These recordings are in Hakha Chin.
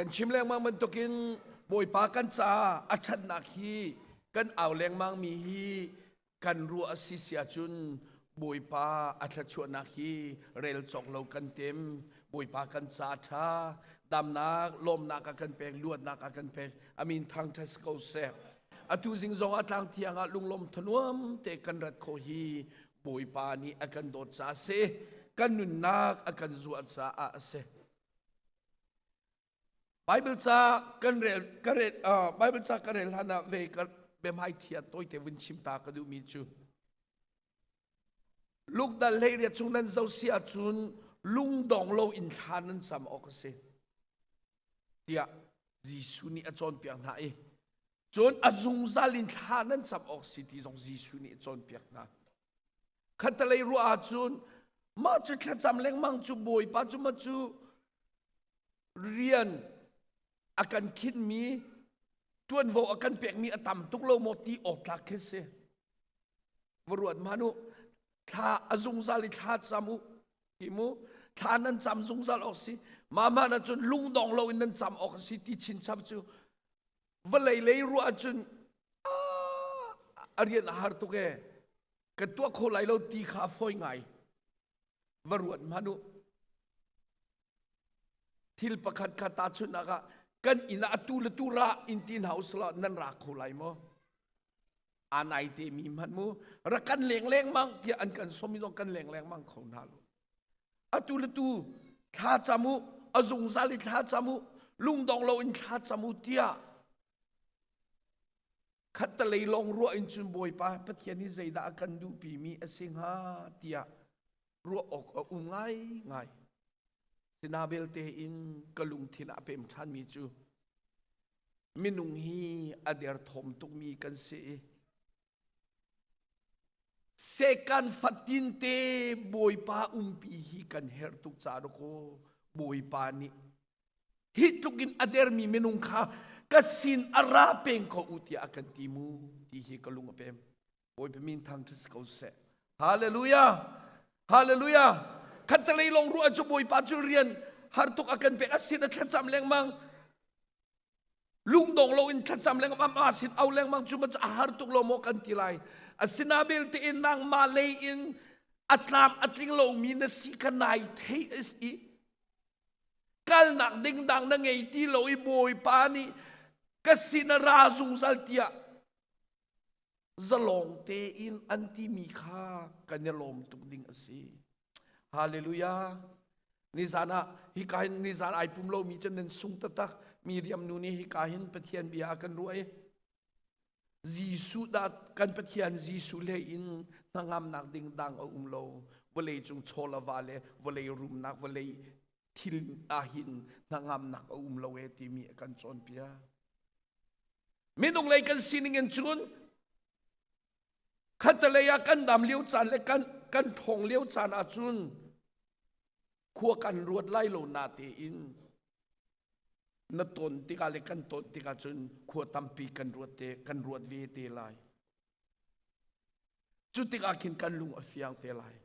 Kan chim lengmang bantukin Bawipa kan caah a ṭhatnak hi kan au lengmang mi hi kan ruah a si si ahcun Bawipa a thluachuahnak hi rel cawk lo kan tim. Bawipa kan ca a ṭha, damnak, lawmnak a kan pek, luatnak a kan pek. Amin thangṭhat si ko seh. Atu zing zong ah tlang thiang ah lunglawm thanuam te kan rat khawh hi Bawipa nih a kan dawt caah a si. Kan nunnak a kan zuah caah a si. Bible ca kan rel ka rel uh, Bible ca ka rel hlan ah ve ka biahmai thia tawite vun chim ta ka duhmi cu Luke dal hlei riat chung nan zo si ahcun lungdong lo in thla nan cam awk a si tiah Jesuh nih a cawnpiak hna i cun a zungzal in thla nan cam awk si ti zong Jesuh nih a cawnpiak hna. Khattalei ruah ahcun mah cu thlacam lengmang cu Bawipa cu ma cu rian a kan khinmi ṭuanvo a kan pekmi a tam tuk lo maw ti awk tlak khi si. Va ruat hmanh u thla a zungzal i thla cam u ti mu thla nan cam zungzal awk si mah hmanh ahcun lungdong lo in nan cam awk a si ti chinchap cu vawlei lei ruah ahcun a rian a har tuk ee kan tuah kho lai lo ti kha a fawi ngai va ruat hmanh u thil pakhat kha tahchunhnak ah kan inn ah atu le tu ra in ti hna usila nan ra kho lai maw aa nai te mi hmanh mu rak kan leng leng mang tiah an kan som i zong kan leng leng mang kho hna lo atu le tu thla cam u a zungzal i thla cam u lungdong lo in thla cam u tiah khattalei lawng ruah in cun Bawipa Pathian hi zeidah a kan duhpi mi a si hnga tiah ruah awk a um ngai ngai sina belte in ka lungthin a pem ṭhan mi cu minung hi a derthawm tukmi kan si i Sekan fatin te Bawipa umpi hi kan herh tuk ca dakaw Bawipa nih hi tluk in a dermi minung kha ka sin a ra peng ko u tiah a kan ti mu ti hi ka lung a pem. Bawipa min thangṭhat si ko seh. Hallelujah! Hallelujah! Khattelei lawng ruah cu Bawipa cu rian har tuk a kan pek a sin a thlacam lengmang. Lungdong loin thlacam lengmang a sin au lengmang cu a har tuk lo maw kan ti lai. Asina belte in nangmah lei in a tlam a tling lomi na si kha nai thei i kalnak ding dang na ngei ti lo i Bawipa nih ka sin a ra zungzal tiah zalong tein an timi kha kan i lawm tuk ding a si. Hallelujah. Nizan ah hika hin nizan ai pum lomi cu nan sung taktak. Miriam nu nih hika hin Pathian bia a kan ruah i Jesuh dah kan Pathian Jesuh hlei in hnangamnak ding dang a um lo. Vawlei cung chaw le va le vawlei rumnak vawlei thil ah hin hnangamnak a um lo e timi a kan cawnpiak. Minung lei kan sining in cun khattelei ah kan dam lio caan le kan kan ṭhawng lio caan ahcun khua kan ruat lai lo na tein na ton tikah le kan ton tikah cun khua tampi kan ruat te kan ruat ve te lai. Cu tikah khin kan lung a fiang te lai.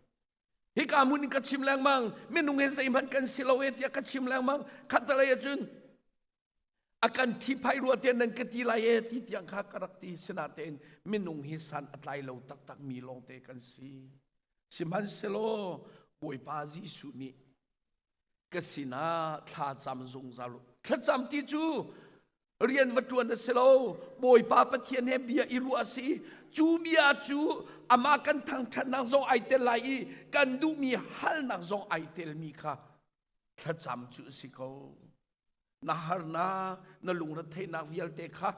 Hika hmun in ka chim lengmang minung he zeihmanh kan si lo e tiah ka chim lengmang khattelei ahcun a kan ṭhihphaih rua tiah nan ka ti lai e ti tiang kha ka rak ti sinatein minung hi san a tlai lo taktak mi lawngte kan si sihmanhsehlaw Bawipa Jesuh nih ka sinah thla cam zungzal thlacam ti cu rian va ṭuan a si lo Bawipa Pathian he bia i ruah a si cu bia cu amah kan thangṭhatnak zong ai tel lai i kan duhmi halnak zong ai telmi kha thlacam cu a si ko na harnak na lungretheihnak vialte kha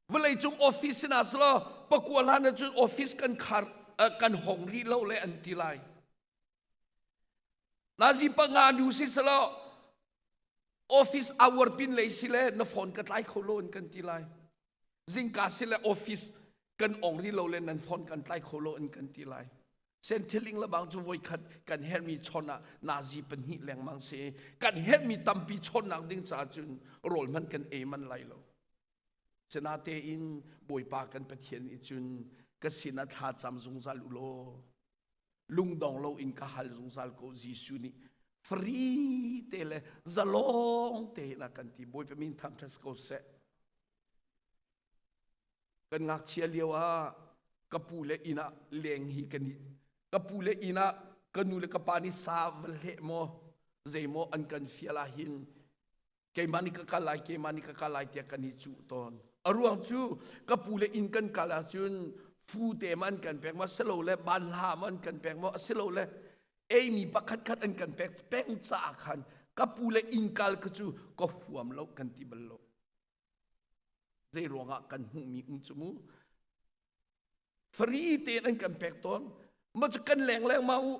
vawleicung office sinah selaw pakua hlan ahcun office kan khar kan hong rih lo le an ti lai nazi panga nu si selaw office hour pin lei si le na phone ka tlai kho lo in kan ti lai Zingka si le office kan ong rih lo le nan phone kan tlai kho lo in kan ti lai. Senthiling le bang cu voikhat kan hermi chawn ah nazi pahnih lengmang si. Kan hermi tampi chawnnak ding caah cun rawl hmanh kan ei man lai lo. Sinatein Bawipa kan Pathian nih cun ka sinah thla cam zungzal u law lungdong lo in ka hal zungzal ko Jesuh nih. Free te le zalong te in a kan ti. Bawipa min thangṭhat ko seh. Kan ngakchia lio ah ka pu le inn ah leng hi kan i ka pu le inn ah ka nu le ka pa nih sa va hleh maw zeimaw an kan fial ah hin keimah nih ka kal lai keimah nih ka kal lai tiah kan i cuh tawn. A ruang cu ka pu le inn kan kal ahcun fu te ma an kan pek ma silole banhla ma an kan pek maw asilole eimi pakhat khat an kan pek peng caah khan ka pu le inn kal ka cu ka huam lo kan ti bal lo. Zei ruangah kan hmuhmi um cu mu free tein an kan pek tawn ma cu kan leng leng ma u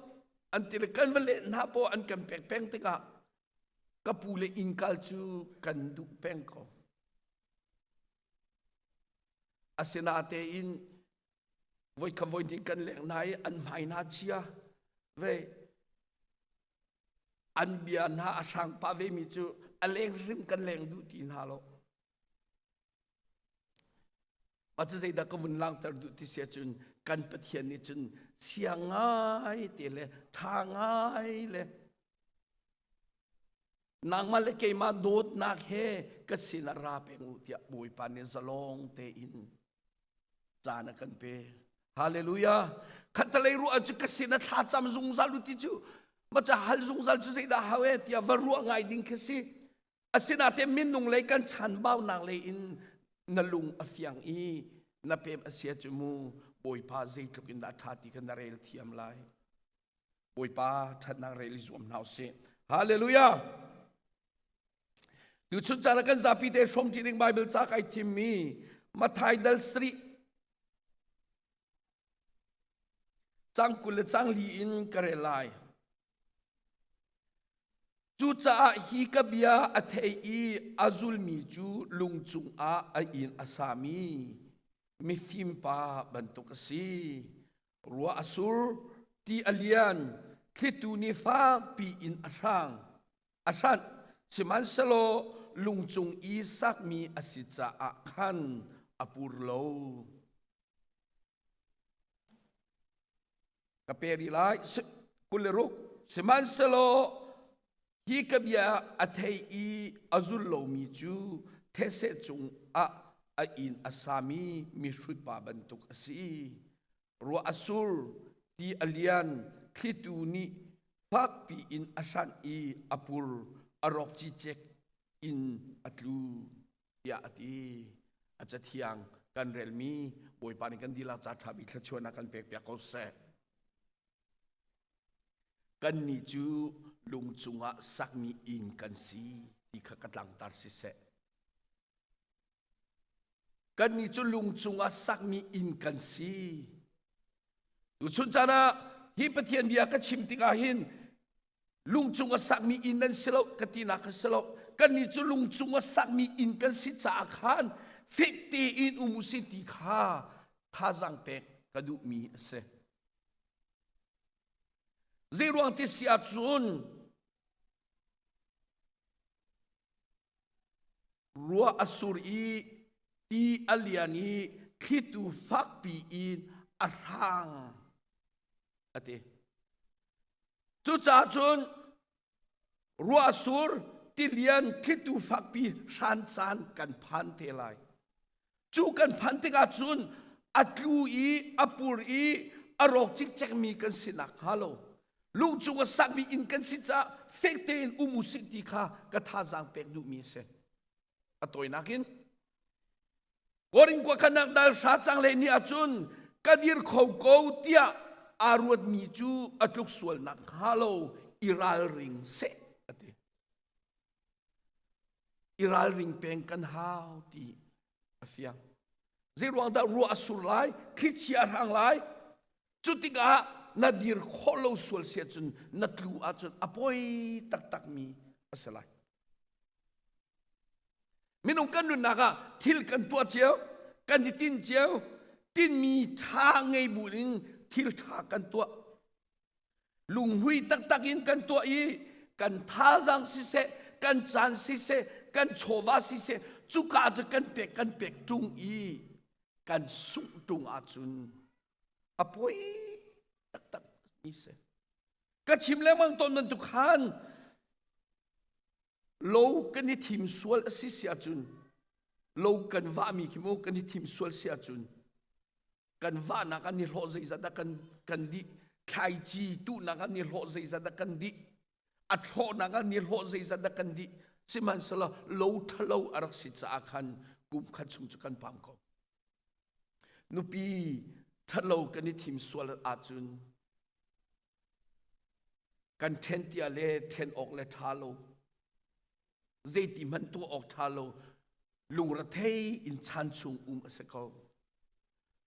an ti le kan va len hna po an kan pek peng tikah ka pu le inn kal cu kan duh peng ko asinatein voi kha voi hnih kan leng hna i an hmai hna chia ve an bia hna a hrang pah ve mi cu a leng hrim kan leng duh ti hna lo Mah cu zeidah ka vun langhter duh ti si ahcun kan Pathian nih cun siang ngai te le ṭha ngai le nangmah le keimah dawtnak he ka sinah ra peng u tiah Bawipa nih zalong tein caan a kan pe. Hallelujah. Khattalei ruah cu ka sinah thlacam zungzal u ti cu maca hal zungzal cu zeidah hau e tiah va ruah ngai ding khi si. Asinain minung lei kan chanbaunak lei in na lung a fiang i na pem a sia cu mu Bawipa zeitluk in dah ṭha ti kha na rel thiam lai. Bawipa ṭhatnak rel i zuam hna usih. Hallelujah! Tuchun caan ah kan zapi te hrawmṭi ding Bible ca kai thimmi Matthai dal sarih cang 20 le cang li in ka rel lai. Cucaah hi ka bia a thei i a zulmi cu lung cungah a inn a sami mifimpa bantuk a si. Ruah a sur, ti a lian, thlitu nih fakpi in a hrang, a hranh. Sihmanhsehlaw lung cung i sakmi a si caah khan a pur lo. Ka pe rih lai 26 sihmanhsehlaw hi ka bia a thei i a zul lomi cu thetse cungah a inn a sami mihrut pa bantuk a si. Ruah a sur, ti a lian, thlitu nih fakpi in a hranh i a pur, a rawk cicek in a tlu. tiah a ti. A cathiang kan relmi Bawipa nih kan dihlak ca ṭha bik thluachuahnak kan pekpiak ko seh. Kannih cu lung cungah sakmi inn kan si ti kha ka tlangtar siseh. Kannih cu lung cungah sakmi inn kan si. Tuchun caan ah hi Pathian bia ka chim tikah hin lungcung a sakmi inn nan si lo ka tinak ka si lo. Kannih cu lungcung a sakmi inn kan si caah khan fek tein um usih ti kha thazaang pek ka duhmi a si. Zei ruang ti si ahcun Ruah a sur i ti a lian i thlitu fakpi in a hrang a ti. Cucaah cun ruah sur tilian thlitu fakpi hran caan kan phan te lai. Cu kan phanh tikah cun a tlu i a pur i a rawk cikcekmi kan si nakhnga lo lungcung a sakmi inn kan si caah fek tein um usih ti kha ka thazaang pek duhmi a si. A tawinak in Korin khua khanak dal hra cang le ni ahcun ka dir kho ko tiah aa ruatmi cu a tluk sual nakhnga lo i ralring seh a ti. I ralring peng kan hau ti a fiang. Zei ruang dah ruah a sur lai, thlichia a hrang lai. Cu tikah na dir khawh lo sual si ahcun na tlu ahcun a poi taktakmi a si lai. Minung kan nunnak ah thil kan tuah cio, kan i tin cio, tinmi ṭha ngei bu in thil ṭha kan tuah. Lunghmui taktak in kan tuah i kan thazaang siseh, kan caan siseh, kan chawva siseh, cuka cu kan pek kan pek ṭung i kan sungh ṭung ahcun a poi taktak mi si. Ka chim lengmang tawn bantuk khan. Lo kan i thim sual a si si ahcun lo kan vahmi khi mu kan i thim sual si ahcun kan vahnak an i hlawh zeizat dah kan kan dih thlaici tuhnak an i hlawh zeizat dah kan dih a thlawhnak an i hlawh zeizat dah kan dih sihmanhsehlaw lo ṭhalo a rak si caah khan kum khat chung cu kan pam ko nupi ṭhalo kan i thim sual ahcun Kan ṭhen tia le ṭhen awk le ṭha lo. Zeiti hmanh tuah awk ṭha lo. Lungrethei in chan chung um a si ko.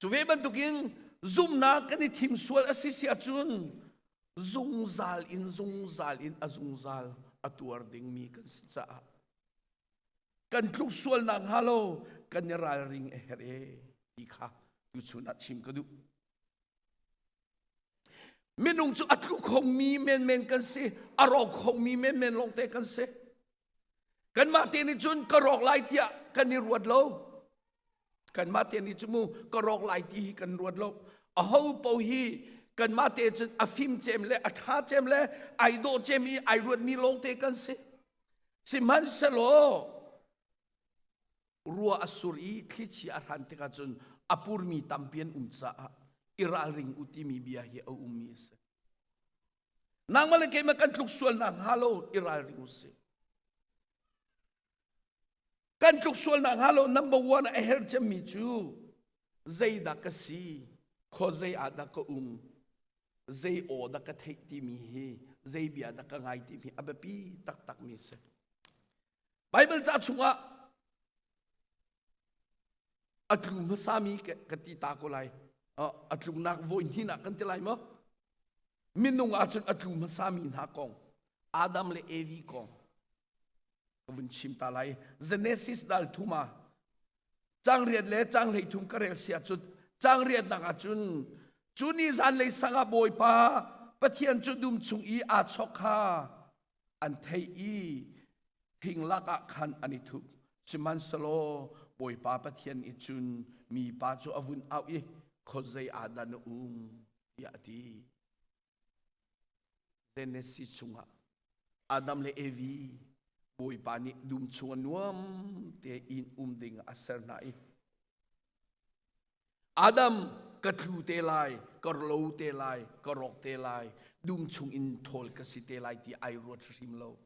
Cu ve bantukin zumhnak kan i thim sual a si si ahcun zungzal in zungzal in a zungzal a tuar dingmi kan si caah kan tluk sualnak hnga lo kan i ralring a herh e ti kha tuchun ah chim ka duh. Minung cu a tlu khomi menmen kan si, a rawk khomi menmen lawngte kan si. Kanmah te nih cun ka rawk lai tiah kan i ruat lo. Kanmah te nih cu mu ka rawk lai ti hi kan ruat lo. Aho po hi kanmah te cun a fim cem le a ṭha cem le ai dawh cem i ai ruatmi lawngte kan si. Sihmanhsehlaw Ruah a sur i thlichia a hran tikah cun a purmi tampi an um caah i ralring u timi bia hi a ummi a si. Nangmah le keimah kan tluk sualnak hnga lo i ralring u sih. Kan tluk sualnak hnga lo number one a herh cemmi cu zeidah ka si, khuazei ah dah ka um, zei aw dah ka theih timi hi, zei bia dah ka ngai timi a biapi taktakmi a si. Baibal ca chungah a tlu hmasami ka ti ta ko lai. A tluknak voi hnihnak kan ti lai maw? Minung ahcun a tlu hmasami hna kong, Adam le Evi kong ka vun chim ta lai. Genesis dal thuma cang riat le cang hlei thum ka rel sia cun cang riatnak ahcun cu ni zanlei sang ah Bawipa Pathian cu dum chung i aa chok kha an theih i thing lakah khan an i thup. Sihmanhsehlaw Bawipa Pathian nih cun mipa cu a vun auh i khuazei ah dah na um tiah a ti. Genesis chungah Adam le Evi Bawipa nih dum chung a nuam tein um ding a ser hna i Adam ka tlu te lai, ka lo te lai, ka rawk te lai, dum chung in ṭhawl ka si te lai ti ai ruat hrim lo.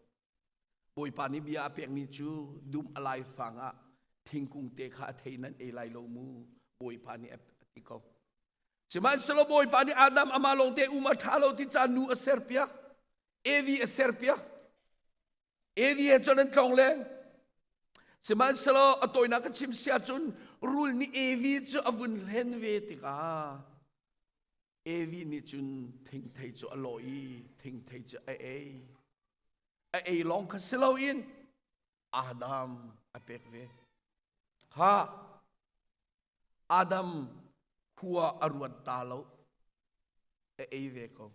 Bawipa nih bia a pekmi cu dum a laifang ah thingkung te kha a thei nan ei lai lo mu, Bawipa nih a ti ko. Sihmanhsehlaw Bawipa nih Adam amah lawng te um a ṭha lo ti ca nu a serpiak, Evi a serpiak. Evi he cun an tlong leng. Sihmanhsehlaw a tawinak ka chim si ahcun rul nih Evi cu a vun hlen ve tikah Evi nih cun thingthei cu a lawh i thingthei cu a ei. A ei lawng kha si loin Adam a pek ve. Kha Adam khua a ruat ta lo. A ei ve ko.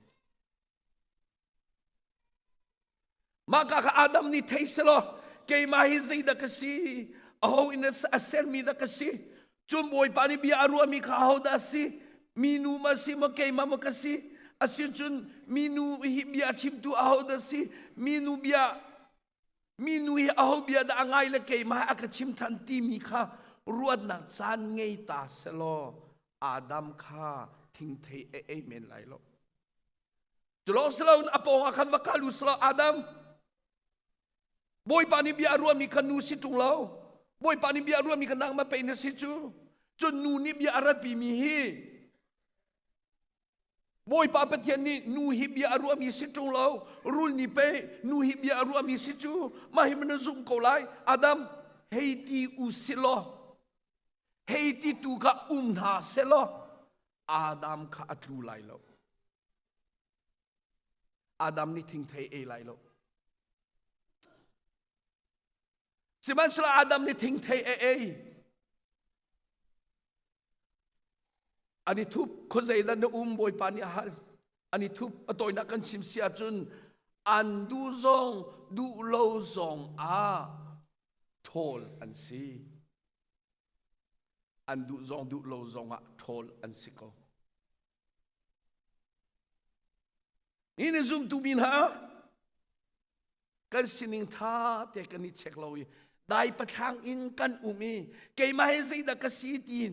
Mah ka kha Adam nih thei selaw keimah hi zeidah ka si aho in a sermi dah ka si cun Bawipa nih bia a ruahmi kha ahodah a si minu ma si maw keimah maw ka si asicun minu hi bia chimtu ahodah si minu bia minu hi aho bia dah a ngai le keimah a ka chim than timi kha ruatnak caan ngei ta selaw Adam kha thingthei a ei men lai lo Cu si loin a pawng ah khan va kal u selaw Adam Bawipa nih bia a ruahmi kha nu si ṭung lo Bawipa nih bia a ruahmi kha nangmah pei na si cu cun nu nih bia a ratpimi hi Bawipa Pathian nih nu hi bia a ruahmi si ṭung lo rul nih pei nu hi bia a ruahmi si cu mah hi na zumh ko lai Adam hei ti u si law hei ti tu kha um hna selaw Adam kha a tlu lai lo. Adam nih thingthei ei lai lo. Sihmanhsehlaw Adam nih thingthei a ei. An i thup khuazei dah na um Bawipa nih a hal. An i thup a tawinak kan chim si ahcun an duh zong duh lo zong ah ṭhawl an si. An duh zong duh lo zong ah ṭhawl an si ko. Hi ni zumtu mi hna. Kan sining ṭha te kan i check lo i dai pathlang in kan um i keimah hi zeidah ka si ti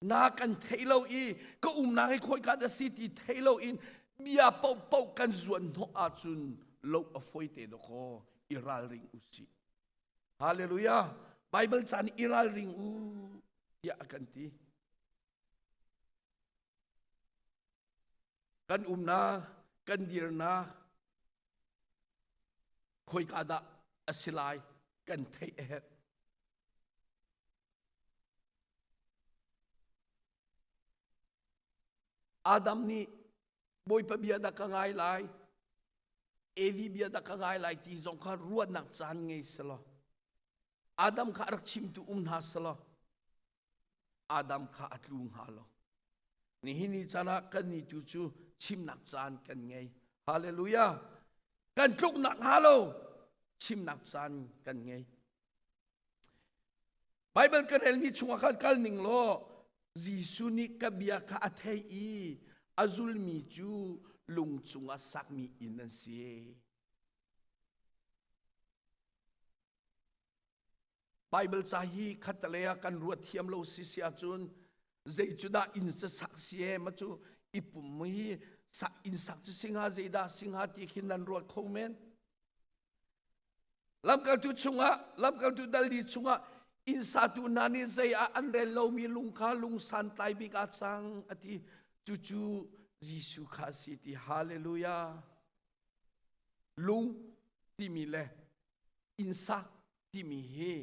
na kan theih lo i ka umnak hi khawika dah si ti theih lo in bia paohpaoh kan zuan hnawh ahcun lo a fawi te dawkaw i ralring u sih. Hallelujah. Bible ca nih i ralring u tiah a kan ti. Kan umnak, kan dirnak, khoika dah a si lai kan theih a herh. Adam nih Bawipa bia dah ka ngai lai, Evi bia dah ka ngai lai ti zong kha ruahnak caan ngei selaw Adam kha a rak chimtu um hna selaw Adam kha a tlu hnga lo. Nihin ni caan ah kan ni tu cu chimnak caan kan ngei. Hallelujah. Kan tluknak hnga lo chimnak caan kan ngei. Bible kan relmi chungah khan kal ning law Jesuh nih ka bia kha a thei i a zulmi cu lung cungah sakmi inn an si. Bible ca hi khattalei ah kan ruat thiam lo si si ahcun zei cu dah inn cu sak si e ma cu i pum hi sak inn sak cu singa zeidah singa ti khin nan ruat kho men. Lamkaltu chungah lamkaltu dalli chungah inn satu hna nih zei ah an rel lomi lung kha lung santlai bik ah cang a ti. Cucu Jesuh kha a si ti hallelujah. Lung timi le inn sak timi hi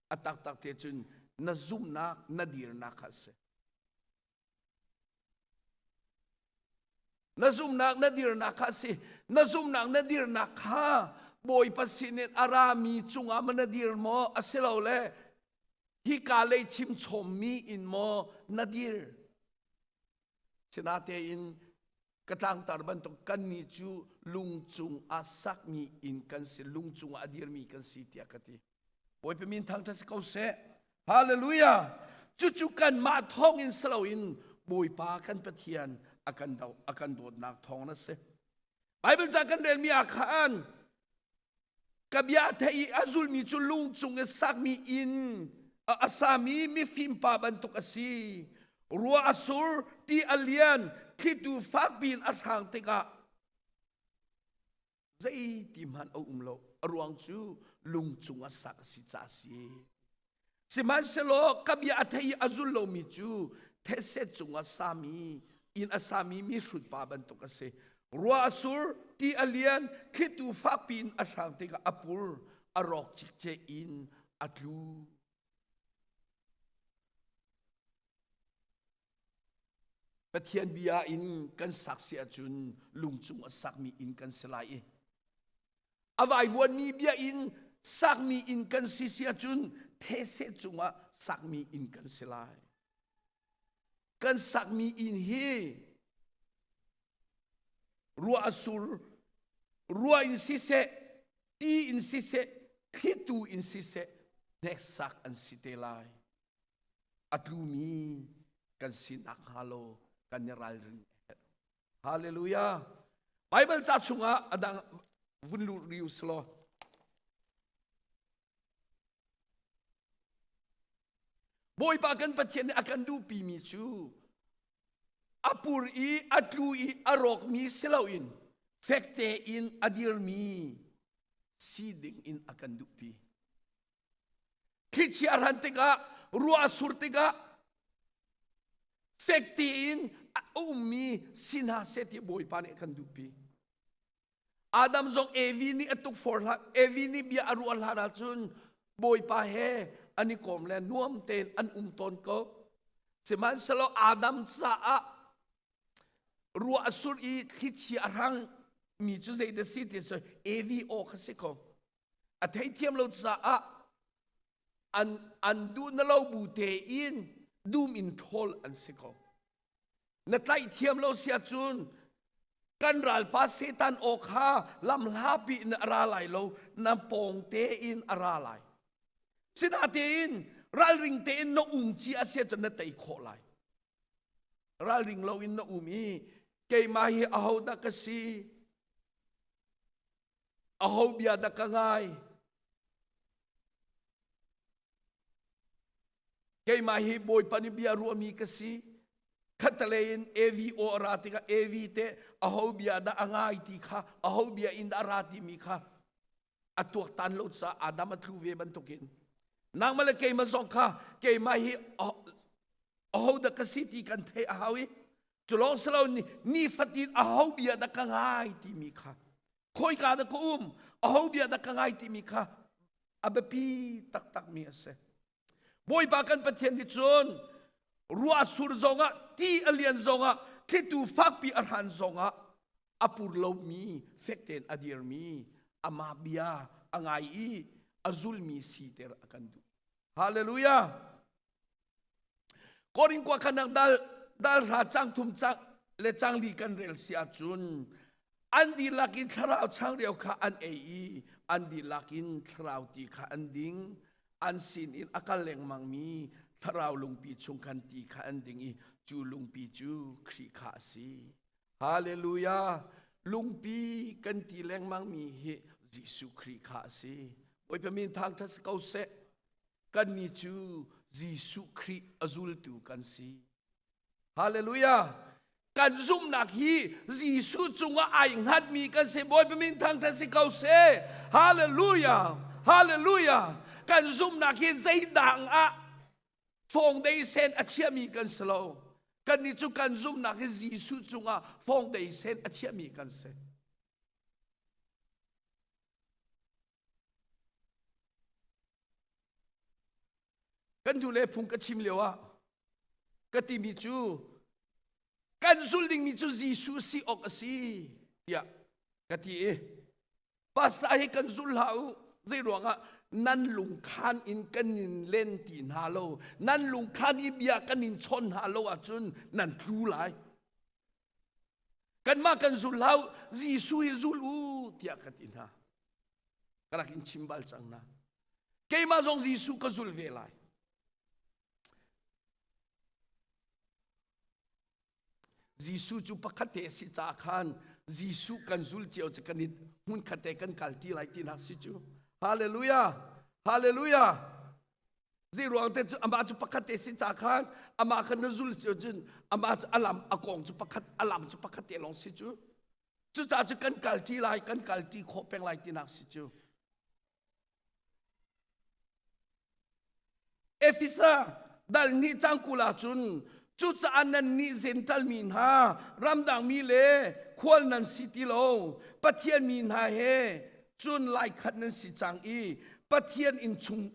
a taktak te cun na zumhnak na dirnak kha a si. Na zumhnak na dirnak kha a si. Na zumhnak na dirnak kha Bawipa sin in a rami cungah ma na dir maw asilole hika lei chimchawmmi in maw na dir? Sinatein ka tlangtar bantuk kannih cu lung cung ah sakmi inn kan si, lung cung ah a dirmi kan si tiah ka ti. Bawipa min thangṭhat si ko seh. Hallelujah! Cucu kanmah thawngin si loin Bawipa kan Pathian a kan do a kan dawtnak thawng a si. Bible ca kan relmi ah khan ka bia a thei i a zulmi cu lung cung i sakmi inn a sami mifim pa bantuk a si. Ruah a sur, ti a lian, thlitu fakpi in a hrang tikah zeiti hmanh a um lo. A ruang cu lung cung ah sak a si ca a si. Sihmanhsehlaw ka bia a thei i a zul lomi cu thetse cungah sami inn a sami mi hrutpa bantuk a si. Ruah a sur, ti a lian, thlitu fakpi in a hrang tikah a pur, a rawk cikcek in a tlu. Pathian bia in kan sak si ahcun lung cung a sakmi inn kan si lai i a vaivuanmi bia in sakmi inn kan si si ahcun these cungah sakmi inn kan si lai. Kan sakmi inn hi ruah a sur, ruah in siseh, ti in siseh, thlitu in siseh, hneksak an si te lai. A tlumi kan sinak hnga lo kan i ralring a herh. Hallelujah. Bible ca chungah a dang vun lut riu selaw. Bawipa kan Pathian nih a kan duhpimi cu a pur i a tlu i a rawkmi si loin fek tein a dirmi si ding in a kan duhpi. Thlichia a hran tikah, ruah a sur tikah fek tein a ummi si hna seh ti Bawipa nih a kan duhpi. Adam zong Evi nih a tukforh hlan, Evi nih bia a ruah hlan ahcun Bawipa he an i kawm le nuam tein an um tawn ko. Sihmanhsehlaw Adam caah ruah a sur i thlichia a hrang mi cu zeidah si ti cu Evi aw kha si ko. A theithiam lo caah an an duh na lo bu tein dum in ṭhawl an si ko. Na tlaih thiam lo si ahcun kan ralpa Satan aw kha lamhlapi in a ra lai lo, na pawng tein a ra lai. Sinatein ralring tein na um ci a si ahcun na tei khawh lai. Ralring loin na um i keimah hi ahodah ka si? Aho bia dah ka ngai? Keimah hi Bawipa nih bia ruahmi ka si. Khattelei in AV aw a ra tikah AV te aho bia dah a ngai ti kha, aho bia in dah a ra timi kha a tuaktan lo caah Adam a tlu ve bantukin nangmah le keimah zong kha keimah hi aho dah ka si ti kan theih a hau i cu lawng si lo nifatin aho bia dah ka ngai timi kha khawika dah ka um aho bia dah ka ngai timi kha a biapi taktakmi a si. Bawipa kan Pathian nih cun ruah sur zongah ti a lian zongah thlitu fakpi a hran zongah a pur lomi fek tein a dirmi amah bia a ngai i a zulmi siter a kan duh. Hallelujah! Korin kua khanak dal dal hra cang thum cang le cang li kan rel si ahcun an dihlak in thlarau changreu kha an ei i an dihlak in thlarau ti kha an ding an sin in a kal lengmangmi thlarau lungpi chung khan ti kha an ding i cu lungpi cu Khrih kha a si. Hallelujah! Lungpi kan ti lengmangmi hi Jesuh Khrih kha a si. Bawipa min thangṭhat si ko seh. Kannih cu Jesuh Khrih a zultu kan si. Hallelujah! Kan zumhnak hi Jesuh cungah ai hngatmi kan si. Bawipa min thangṭhat si ko seh. Hallelujah! Hallelujah! Kan zumhnak hi zeidang ah foundation a chiami kan si lo. Kannih cu kan zumhnak hi Jesuh cungah foundation a chiami kan si. Kan hnulei phung ka chim lio ah ka timi cu kan zulh dingmi cu Jesuh si awk a si tiah ka ti i pastor hi kan zul hlah u zei ruangah nan lungkhan in kan in len ti hna lo nan lungkhan i bia kan in chawn hna lo ahcun nan tlu lai kanmah kan zul hlah u Jesuh hi zul u tiah ka ti hna ka rak in chim bal cang na keimah zong Jesuh ka zul ve lai Jesuh cu pakhat te a si caah khan Jesuh kan zul cio cu kan i hmun khat te kan kal ti lai tinak si cu hallelujah hallelujah Zei ruang te cu amah cu pakhat te si ca khan amah khan na zul cio cun amah cu alam a kong cu pakhat alam cu pakhat te lawng si cu Cucaah cu kan kalṭi lai, kan kalṭi khawh peng lai tinak si cu. Efesa dal nih cang kul ahcun cucaah nannih Jentail mi hna ramdang mi le khual nan si ti lo Pathian mi hna he cun laikhat nan si cang i Pathian inn chung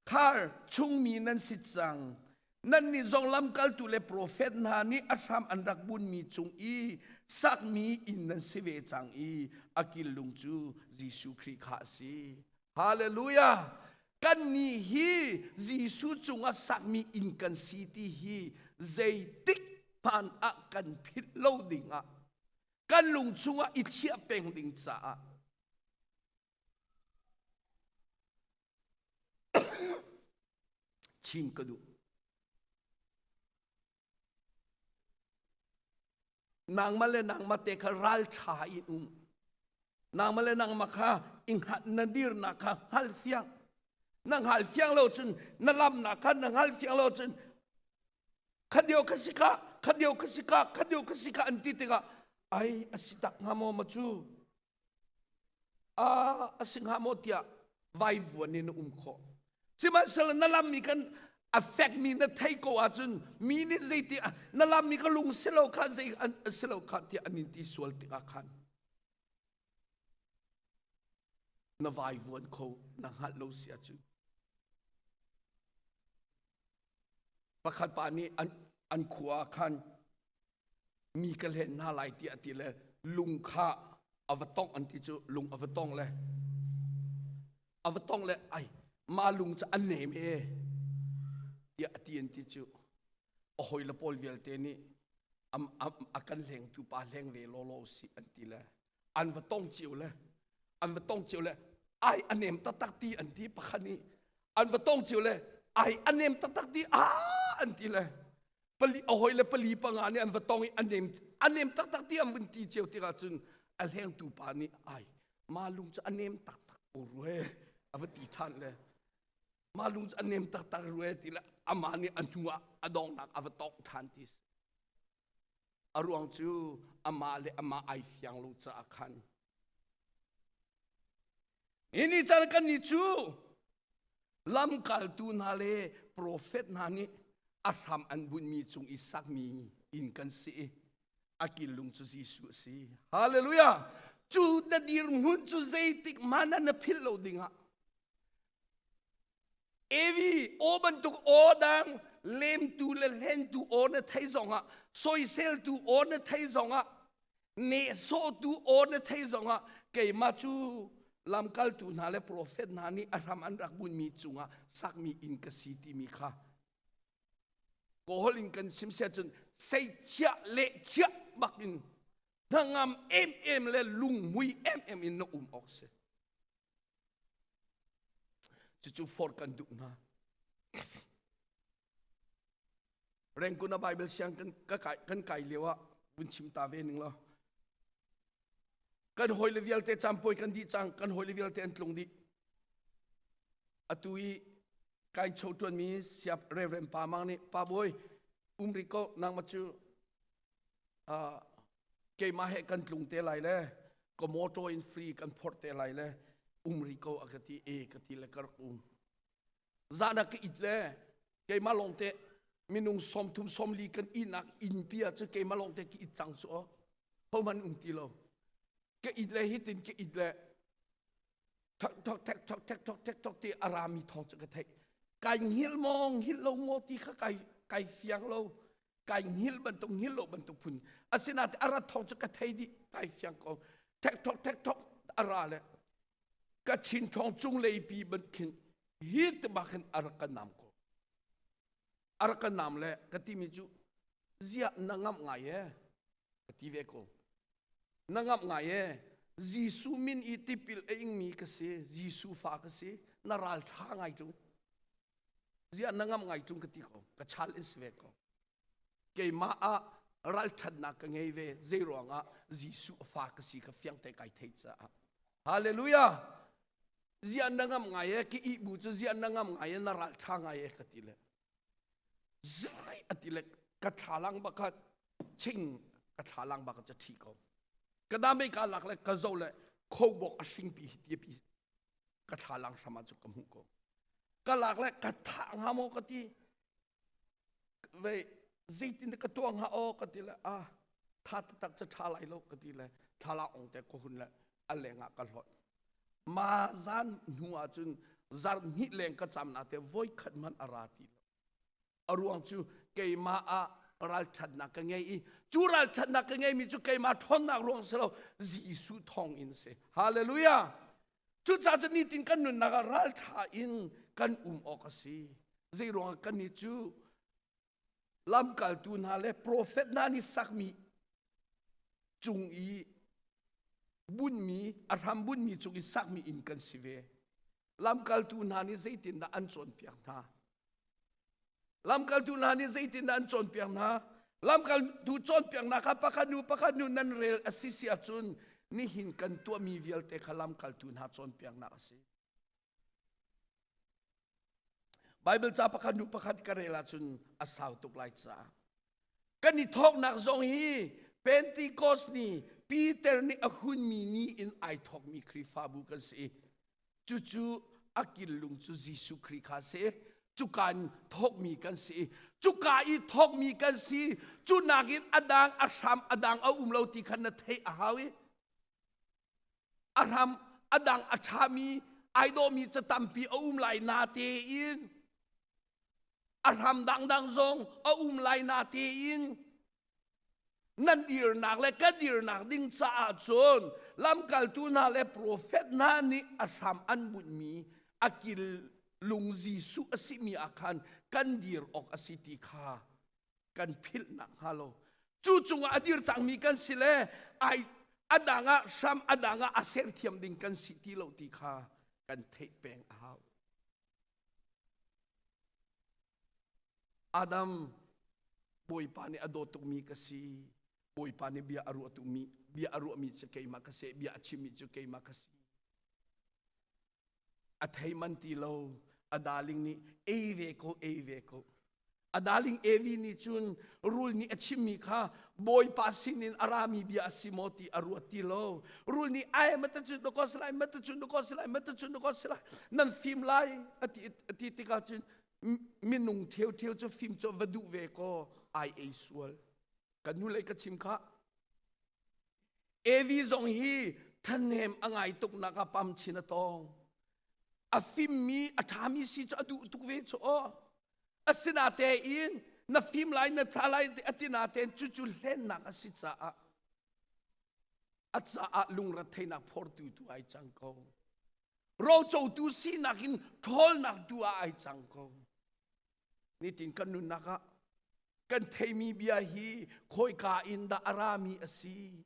Khar chungmi nan si cang. Nannih zong lamkaltu le profet hna nih a hram an rak bunmi cung i sakmi inn nan si ve cang i a killung cu Jesuh Khrih kha a si. Hallelujah! Kannih hi Jesuh cungah sakmi inn kan si ti hi zeitik hmanh ah kan philh lo dingah kan lung chungah i chiah peng ding caah Chim ka duh. Nangmah le nangmah te kha ralṭha in um. Nangmah le nangmah kha i hngalh na dirnak kha hngal fiang. Na hngal fiang lo cun na lamnak kha na hngal fiang lo cun kha deu kha si ka kha deu kha si ka kha deu kha si ka an ti tikah ai a si tak hnga maw ma cu a si hnga maw tiah vaivuan in na um khawh. Sihmanhsehlaw na lammi kan a fekmi na thei ko ahcun mi nih zeiti na lammi ka lung si lo kha zei an si lo kha tiah an in ti sual tikah khan na vaivuan kho na hngalh lo si ahcun pakhat pa nih an an khua ah khan mi ka hlen hna lai tiah a ti le lung kha a va tongh an ti cu lung a va tong le a va tong le ai ma lung cu an nem e tiah a ti an ti cu a hawi le pawl vialte nih a kan hlengtu pa hleng ve law law si an ti le an va tong cio le an va tong cio le ai a nem taktak ti an ti pakhat nih an va tong cio le ai a nem taktak ti a an ti le pali a hoi le pali panga nih an va tong i a nem a nem taktak ti an vun ti cio tikah cun. A hlengtu pa nih ai ma lung cu a nem taktak ko rue a va ti ṭhan le ma lung cu a nem taktak rue ti le amah nih a hnu ah a donghnak a va tongh ṭhan ti si. A ruang cu amah le amah ai fiang lo caah khan. Hi ni caan kan nih cu lamkaltu hna le profet hna nih a hram an bunhmi cung i sakmi inn kan si i a killung cu Jesuh a si. Hallelujah! Cu na dirhmun cu zeitik hmanh ah na philh lo dingah Evi aw bantuk aw dang lemtu le hlentu aw na thei zongah soiseltu aw na thei zongah nehsawhtu aw na thei zongah keimah cu lamkaltu hna le profet hna nih a hram an rak bunmi cungah sakmi inn ka si timi kha kawl in kan chim sia cun seichiah le chiah bak in hnangam emem le lungmui emem in na um awk si. Cucu forh kan duh hna. Rengkun a Bible siang kan, ka kai, kan kai lio ah vun chim ta ve ning law. Kan hawile vialte campoi kan dih cang, kan hawile vialte an tlung dih. Atu i kain cho tuanmi siap Reverend Pa Mang nih Pa Bawi um rih ko nangmah cu keimah he kan tlung te lai le ka motor in free kan phorh te lai le um ri ko a ka ti e ka ti le ka rak um zan ah ka it le keimah lawng te minung 30 40 kan ihnak inn pi ah cu keimah lawng te ka it cang cu ho man um ti lo ka it le hitin ka it le thok thok thek thok thek thok thek thok ti a rami thawng cu ka theih kai hngilh maw hngilh lo maw ti kha kai kai fiang lo kai hngilh bantuk hngilh lo bantuk phun asinain a rat thawng cu ka thei dih kai fiang ko thek thok thek thok a ra le ka chin thawng cung lei pi ban khin hi te bak hin a rak ka nam ko a rak ka nam le ka timi cu ziah na ngamh ngai e ka ti ve ko na ngamh ngai e Jesuh min i tipil a ingmi ka si Jesuh fa ka si na ral ṭha ngai ṭung ziah na ngamh ngai ṭung ka ti ko ka chal in si ve ko keimah ah ralṭhatnak ka ngei ve zei ruangah Jesuh fa ka si ka fiang te kai thei caah hallelujah ziah na ngamh ngai e ki ih bu cu ziah na ngamh ngai e na ral ṭha ngai e ka ti le zai a ti le ka thlalang bak ching ka thlalang bak ca ṭhi ko ka dame ka lak le ka zo le khobok a hringpi hi ti pi ka thlalang hram ah cu ka hmuh ko ka lak le ka thah hnga maw ka ti ve zeitin ka tuah hnga aw ka ti le a tha taktak cu tha lai lo ka ti le thlala ong te ka hun le a leng ah ka hlawt ma zan hnu ah cun zar hnih leng ka cam na te voi khat man a ra ti lo a ruang cu keimah ah ralṭhatnak ka ngei i cu ralṭhatnak ka ngeimi cu keimah ṭhawnnak ruang si lo Jesuh thawng in si hallelujah cucaah cu nitin kan nunnak ah ralṭha in kan um awk a si zei ruangah kan nih cu lamkaltu hna le profet hna nih sakmi cung i bunmi a hram bunmi cung i sakmi inn kan si ve lamkaltu hna nih zeitindah an cawnpiak hna Lamkaltu hna nih zeitindah an cawnpiak hna? Lamkaltu cawnpiaknak kha pakhat hnu pakhat hnu nan rel a si si ahcun nihin kan tuahmi vialte kha lamkaltu hna cawnpiaknak a si. Bible ca pakhat hnu pakhat ka rel ahcun a sau tuk lai caah. Kan i thawknak zong hi Pentecost ni Peter nih a hunmi ni in ai thawkmi Khrihfabu kan si. Cucu a killung cu Jesuh Khrih kha si. Cuka in thawkmi kan si. Cuka i thawkmi kan si. Cu nakin a dang a hram a dang a um lo ti kha na theih a hau i a hram a dang a ṭhami ai dawhmi ca tampi a um lai na tein a hram dangdang zong a um lai na tein nan dirnak le ka dirnak ding caah cun lamkaltu hna le profet hna nih a hram an bunhmi a kil lung Jesuh a simi ah khan kan dir awk a si ti kha kan philh nak hnga lo cu cungah a dir cangmi kan si le ai a dang ah hram a dang ah a serthiam ding kan si ti lo ti kha kan theih peng a hau Adam Bawipa nih a dawt tukmi ka si. Bawipa nih bia a ruahtu mi bia a ruahmi cu keimah ka si, bia a chimmi cu keimah ka si. A thei man ti lo, a darling nih ei ve ko, ei ve ko. A darling Evi nih cun rul nih a chimmi kha Bawipa sinin a rami bia a si maw ti a ruat ti lo. Rul nih ai mata cun na ko si lai, mata cun na ko si lai, mata cun na ko si lai, nan fim lai a ti, a ti tikah cun minung ṭheuṭheu cu fim cu va duh ve kaw ai ei sual. Kan hnulei ka chim kha. Evi zong hi ṭhahnem a ngai tuknak ah pam chin a tong. A fimmi, a ṭhami si cu a duh tuk ve cu aw. Asinatein na fim lai, na ṭha lai a ti natein cucu hlennak a si caah a caah lungretheihnak phortu tu ai cang ko. Rocotu sinak in ṭhawlnak tu ah ai cang ko. Nitin kan nunnak ah kan theimi bia hi khawika in dah a rami a si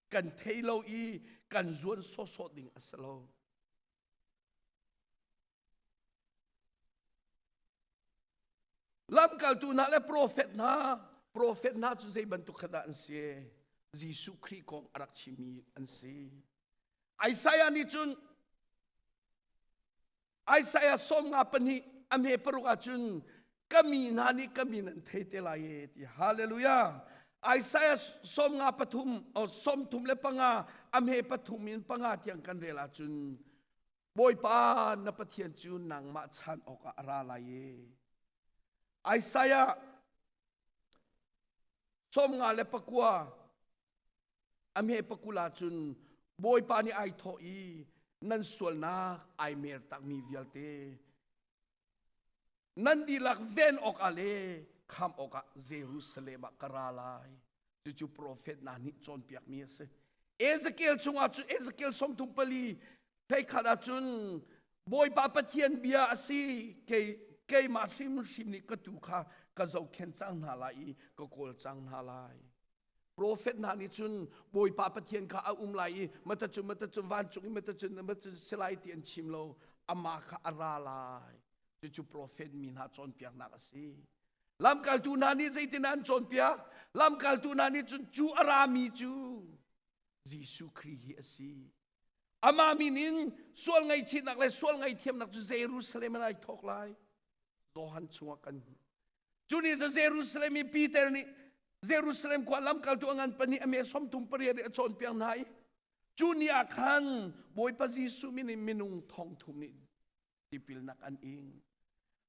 kan thei lo i kan zuan sawhsawh ding a si lo. Lamkaltu hna le profet hna, profet hna cu zei bantuk kha dah an si? Jesuh Khrih kong a rak chimmi an si. Isaiah nih cun Isaiah 52 a hme paruk ahcun ka mi hna nih ka min an thei te lai e ti hallelujah Isaiah 53 35 a hme pathum in panga tiang kan rel ahcun Bawipa na Pathian cu nangmah chan awkah a ra lai e Isaiah 59 A hme pakul ahcun Bawipa nih ai thawh i nan sualnak ai mer takmi vialte nan dihlak ven awkah le kham awkah Jerusalem ah ka ra lai. Cucu profet hna nih cawnpiakmi a si. Ezekiel chungah cun Ezekiel 34 theikhat ahcun Bawipa Pathian bia a si kei keimah hrimhrim nih ka tuu kha ka zohkhenh cang hna lai i ka kawl cang hna lai. Profet hna nih cun Bawipa Pathian kha a um lai i mata cu mata cu vancung i mata cu mata cu si lai ti an chim lo amah kha a ra lai cucu profet mi hna cawnpiaknak a si lamkaltu hna nih zeitin an cawnpiak lamkaltu hna nih cun cu a rami cu Jesuh Khrih hi a si amah min in sual ngaihchihnak le sual ngaihthiamnak cu Jerusalem in ai thawk lai Johan chungah kan hmuh Cu ni cu Jerusalem i Peter nih Jerusalem khua lamkaltu a ngan pahnih a me 38 i a cawnpiak hna i cu ni ah khan Bawipa Jesuh min in minung thong thum nih tipilnak an ing.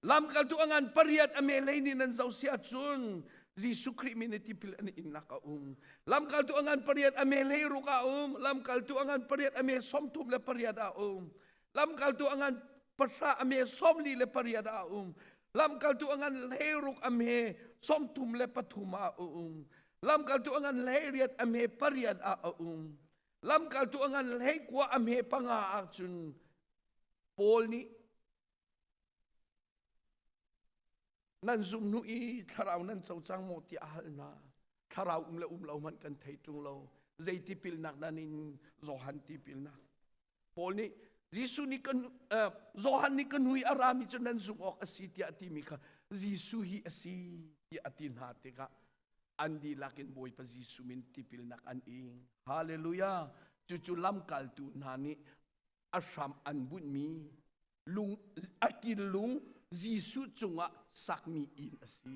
Lamkaltu a ngan pariat a me lei nih nan zoh si ahcun Jesuh Khrih min i tipil an innak a um. Lamkaltu a ngan pariat a me hlei ruk a um. Lamkaltu a ngan pariat a me 38 a um. Lamkaltu a ngan pahra a me 48 a um. Lamkaltu a ngan hleiruk a hme 33 ah a um. Lamkaltu a ngan hleiriat a hme pariat ah a um. Lamkaltu a ngan hleikua a hme panga ah cun Paul nih nan zum hnu i thlarau nan co cang maw tiah a hal hna. Thlarau um le um lo hmanh kan thei ṭung lo. Zei tipilnak nan in Johan tipilnak. Paul nih Jesuh nih kan Johan nih ka hnu i a rami cu nan zumh awk a si tiah a timi kha Jesuh hi a si tiah a ti hna tikah an dihlak in Bawipa Jesuh min tipilnak an ing. Hallelujah! Cucu lamkaltu hna nih a hram an bunhmi lung a kil lung Jesuh cungah sakmi inn a si.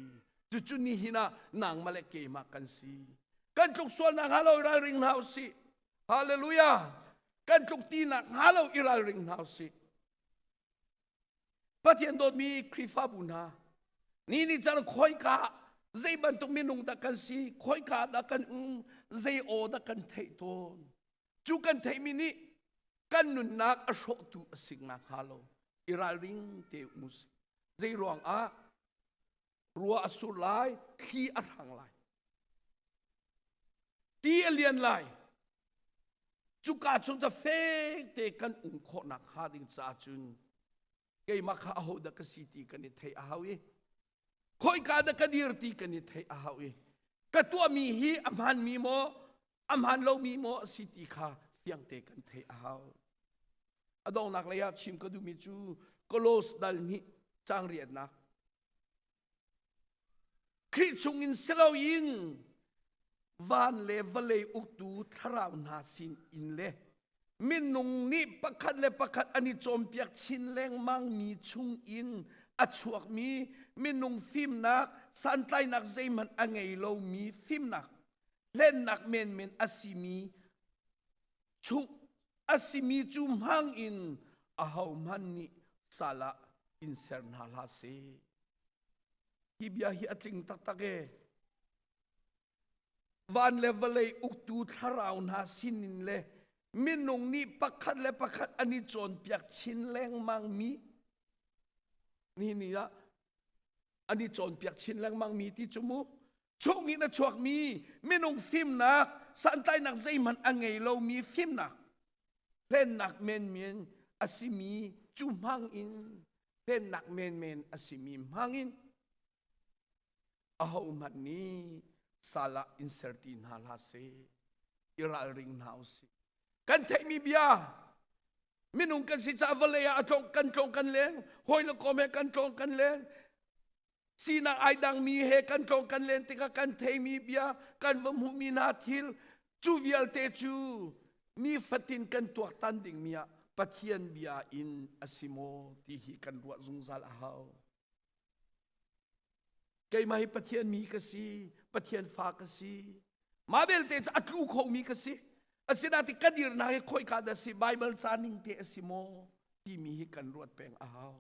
Cucu nihin ah nangmah le keimah kan si. Kan tluk sualnak hnga lo ralring hna u sih. Hallelujah! Kan tluk tinak hnga lo i ralring hna usih. Pathian dawtmi Khrihfabu hna, ni ni can khoika zei bantuk minung dah kan si, khoika dah kan um, zei aw dah kan theih tawn. Cu kan theihmi nih kan nunnak a hrawhtu a si nakhnga lo i ralring te um usih. Zei ruang ah Ruah a sur lai, thli a hrang lai. Ti a lian lai. Cuka chung ca fek te kan um khawhnak hnga ding caah cun keimah kha aho dah ka si ti kan i theih a hau i khoika dah ka dir ti kan i theih a hau i ka tuahmi hi a hmaanmi maw a hmaan lomi maw a si ti kha fiangte kan theih a hau. A donghnak lei ah chim ka duhmi cu Kolos dal hnih caang riatnak Khrih chungin si loin. Van le vawlei uktu thlarau hna sin in le minung nih pakhat le pakhat an i cawnpiak chin lengmang mi chung in a chuakmi minung fimnak santlainak zeihmanh a ngei lomi fimnak hlennak menmen a simi chung a simi cu hmang in ahohmanh nih sal ah in ser hna hlah seh. Hi bia hi a tling taktak e. Van le vawlei uktu thlarau hna sinin le minung nih pakhat le pakhat an i cawnpiak chin lengmang mi ni ni ah an i cawnpiak chin lengmang mi ti cu mu chung in a chuakmi minung fimnak santlainak zeihmanh a ngei lomi fimnak hlennak menmen a simi cu hmang in hlennak menmen a simi hmang in ahohmanh nih sal ah in ser ti hna hlah seh i ralring hna usih kan theihmi bia minung kan si caah vawlei ah a tlong kan tlong kan leng hawi le kom he kan tlong kan leng sinak ai dangmi he kan tlong kan len tikah kan theimi bia kan va hmuhmi hna thil cu vialte cu nifatin kan tuaktan dingmi ah Pathian bia in a si maw ti hi kan ruah zungzal a hau. Keimah hi Pathian mi ka si, Pathian fa ka si. Mah belte cu a tlu khomi ka si. Asinain ka dirnak hi khoika dah si, Bible ca ning te a si maw timi hi kan ruat peng a hau.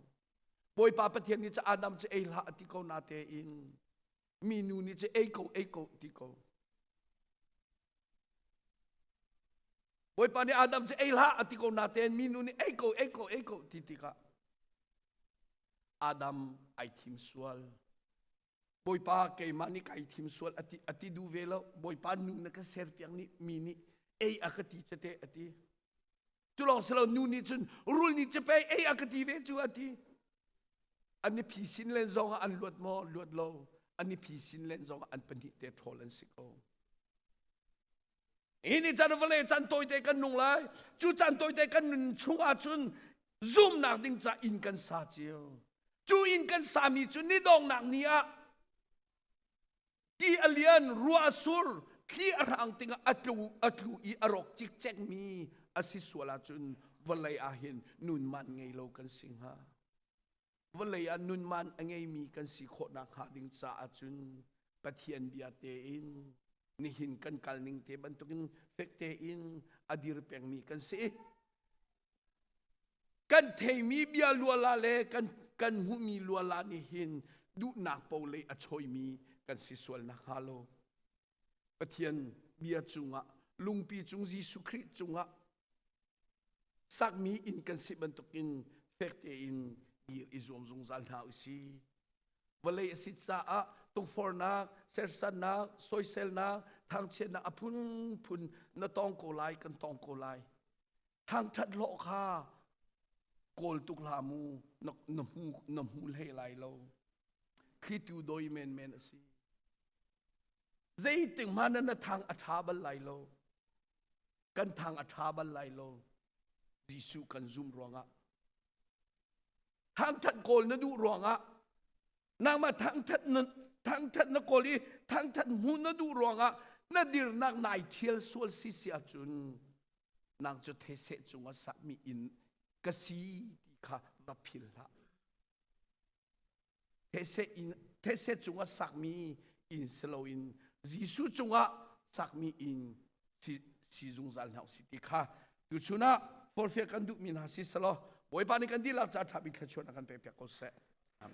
Bawipa Pathian nih cu Adam cu ei hlah a ti ko na tein minu nih cu ei ko ei ko ti ko. Bawipa nih Adam cu ei hlah a ti ko na tein minu nih ei ko ei ko ei ko ti tikah Adam ai thim sual. Bawipa keimah nih kai thim sual ati ati du ve lo. Bawipa nu na ka ser piak nih mi nih ei a ka ti cate ati. Cu lawng si lo nu nih cun rul nih cape ei a ka ti ve cu ati. An i phi sin len zong ah an luat maw? Luat lo. An i phi sin len zong ah an pahnih te ṭhawl an si ko. Hi ni caan vawlei caan tawite kan nung lai. Cu caan tawite kan nun chung ahcun zumnak ding ca inn kan sa cio. Cu inn kan sami cu ni dongnak ni ah ti a lian, ruah a sur, thli a hrang tikah a tlu a tlu i a rawk cikcek mi a si sual ahcun vawlei ah hin nun man ngei lo kan si hnga. Vawlei ah nun man a ngeimi kan si khawh nakhnga ding caah cun Pathian bia tein nihin kan kal ning te bantukin fek tein a dir pengmi kan si. Kan theimi bia luala le kan kan hmuhmi luala nih hin duhnak po lei a choimi kan si sual nakhnga lo. Pathian bia cungah lungpi cung Jesuh Khrih cungah sakmi inn kan si bantukin fek tein dir i zuam zungzal hna usih. Vawlei a si caah tukforhnak, sersannak, soiselnak, thangchiatnak a phunphun na tong ko lai, kan tong ko lai. Thangṭhat hlawh kha kawl tuk hlah mu, na, na hmu, na hmu hlei lai lo. Thlitu doi menmen a si. Zeitik hmanh na thang a ṭha bal lai lo. Kan thang a ṭha bal lai lo. Jesuh kan zum ruangah. Thangṭhat kawl na duh ruangah nangmah thangṭhat na thangṭhat na kawl i thangṭhat hmu na duh ruangah na dirnak nai thial sual si si ahcun nang cu these cungah sakmi inn ka si ti kha va phil hlah. These inn these cungah sakmi inn si loin Jesuh cungah sakmi inn si, si zungzal hna usih ti kha tuchun ah forhfial kan duhmi hna si selaw Bawipa nih kan dihlak ca ṭha bik thluachuahnak kan pek piak ko seh. Amen.